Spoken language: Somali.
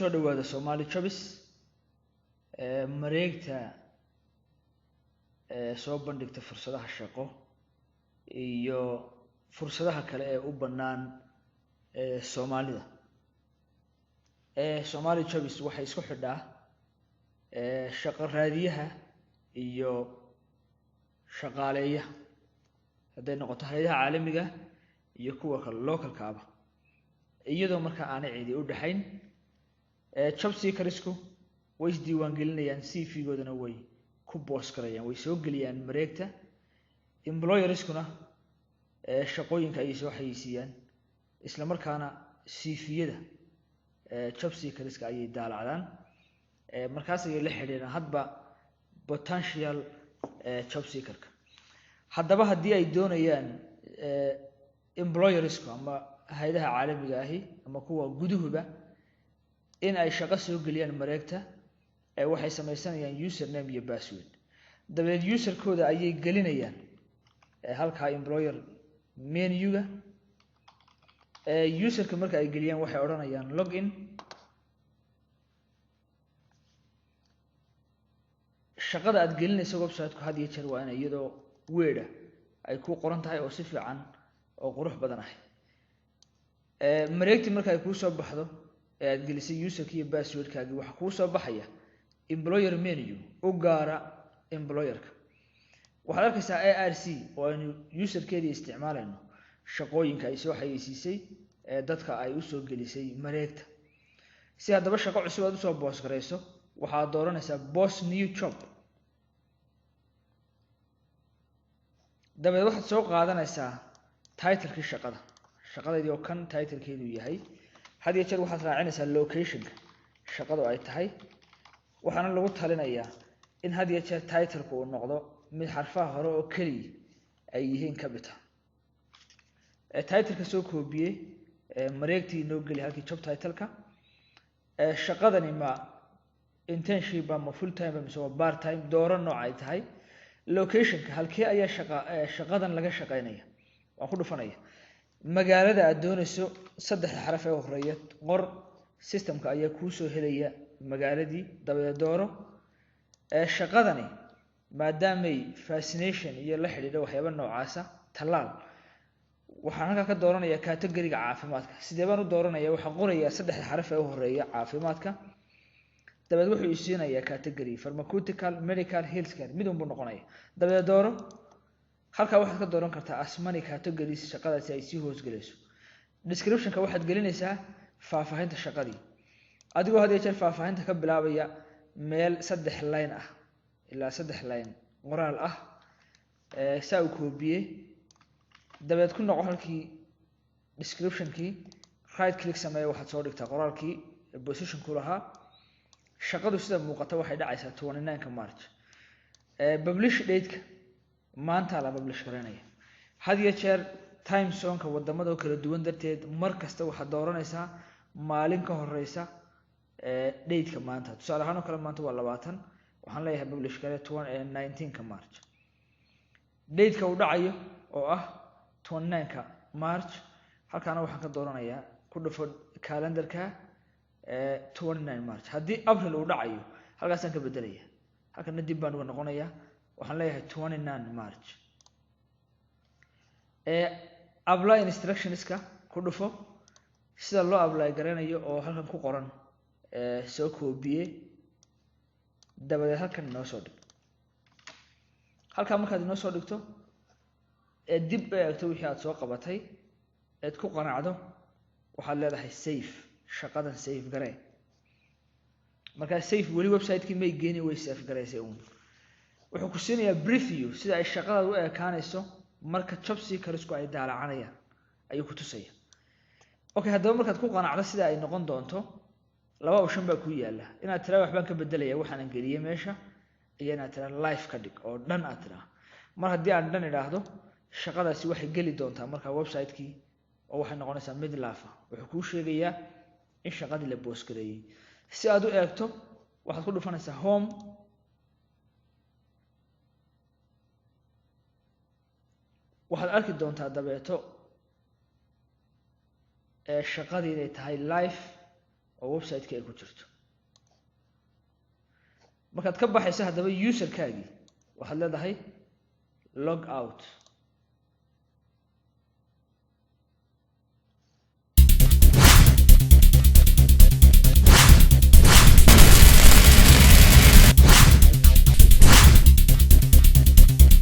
Kusoo dhawaada Somali Jobs, mareegta soo bandhigta fursadaha shaqo iyo fursadaha kale ee u bannaan Soomaalida. Somali Jobs waxay isku xidhaa shaqo raadiyaha iyo shaqaaleeyaha, hadday noqoto hay'adaha caalamiga iyo kuwa kale localkaaba, iyadoo markaa aanay cidi u dhexayn. Job seekersku way isdiiwaan gelinayaan, CV-goodana way ku post garayaan, way soo geliyaan mareegta. Employerskuna shaqooyinka ayay soo xayeysiiyaan, isla markaana CV-yada job seekerska ayay daalacdaan, markaas ayay la xidhiidhaan hadba potential job seekerka. Haddaba haddii ay doonayaan employersku ama hay'adaha caalamiga ahi ama kuwa guduhuba in ay shaqo soo geliyaan mareegta, waxay sameysanayaan username iyo password. Dabadeed userkooda ayay gelinayaan halkaa employer menuga. Userka marka ay geliyaan, waxay odhanayaan login. Shaqada aad gelinayso website-ku had iyo jeer waa in iyadoo weedha ay ku qoran tahay oo si fiican oo qurux badan ahay. Mareegtii marka ay kuu soo baxdo ee aad gelisay userki iyo passwordkaagii, waxaa kuu soo baxaya employer menu u gaara employerka. Waxaad arkaysaa ARC oo aynu userkeedii isticmaalayno, shaqooyinka ay soo xayeysiisay ee dadka ay usoo gelisay mareegta. Si haddaba shaqo cusub aad usoo post garayso, waxaad dooranaysaa post new job. Dabadeed waxaad soo qaadanaysaa titlekii shaqada, shaqadeydii oo kan titlekeedu yahay. Had iyo jeer waxaad raacinaysaa locationka shaqadu ay tahay, waxaana lagu talinayaa in had iyo jeer titleku uu noqdo mid xarfaha hore oo keliya ay yihiin capital. Titleka soo koobiyey, mareegtii inoo geli halkii job titleka. Shaqadani ma internship ma full time mise waa part time? Dooro nooc ay tahay. Locationka halkee ayaa shaqadan laga shaqeynaya? Waan ku dhufanaya. Magaalada aad doonayso saddexda xaraf ee horeeya qor, systemka ayaa kuusoo helaya magaaladii, dabadeed dooro. Shaqadani maadaamay vaccination iyo la xidhiidha waxyaaba noocaasa, tallaal, waxaan halkaa ka dooranayaa categoryga caafimaadka. Sidee baan u dooranaya? Waxaan qorayaa saddexda xaraf ee u horeeya caafimaadka, dabeed wuxuu isiinayaa category pharmaceutical, medical, healthcare, mid unbuu noqonaya. Dabadeed dooro. Halkaa waxaad ka dooran kartaa as many categories shaqadaasi ay sii hoosgelayso. Descriptionka waxaad gelinaysaa faahfaahinta shaqadii, adigoo had iyo jeer faahfaahinta ka bilaabaya meel 3 line ah ilaa 3 line qoraal ah. Saa uu koobiyey, dabeed ku noqo halkii descriptionkii, right click sameeya, waxaad soo dhigtaa qoraalkii positionku lahaa. Shaqadu sida muuqata waxay dhacaysaa 29-ka March. Publish date-ka maanta la publish garaynaya. Had iyo jeer time zone-ka wadamada kala duwan darteed, mar kasta waxaad dooranaysaa maalin ka horeysa date-ka maanta. Tusaale ahaan oo kale, maanta waa 20, waxaan leeyahay publish gare 19-ka March. Date-ka uu dhacayo oo ah 29-ka March, halkaana waxaan ka dooranayaa, ku dhufo calendarka, 29 March. Haddii April uu dhacayo, halkaasaan ka bedelaya, halkana dib baan uga noqonayaa, waxaan leeyahay 29 March. Apply instructionska ku dhufo. Sida loo apply garanayo oo halkan ku qoran soo koobiye, dabadeed halkan inoo soo dhig. Halkaa markaad inoo soo dhigto ee dib u eegto wixii aad soo qabatay eed ku qanacdo, waxaad leedahay save. Shaqadan save garee. Markaa save weli website-kii may geeni, way save garaysay uun. Wuxuu ku siinayaa preview sida ay shaqadaad u ekaanayso marka job seekersku ay daalacanayaan ayuu ku tusaya. Okay, haddaba markaad ku qanacdo sida ay noqon doonto, laba option baa ku yaala: inaad tiraa waxbaan ka bedelaya waxaanan geliyey meesha, iyo inaad tiraa live ka dhig oo dhan aad tiraa. Mar haddii aan dhan idhaahdo, shaqadaasi waxay geli doontaa markaa website-kii oo waxay noqonaysaa mid live ah. Wuxuu kuu sheegayaa in shaqadii la post gareeyey. Si aad u eegto, waxaad ku dhufanaysaa home. Waxaad arki doontaa dabeeto shaqadii inay tahay live. oo website-kii ay ku jirto. Markaad ka baxayso haddaba userkaagii, waxaad leedahay log out.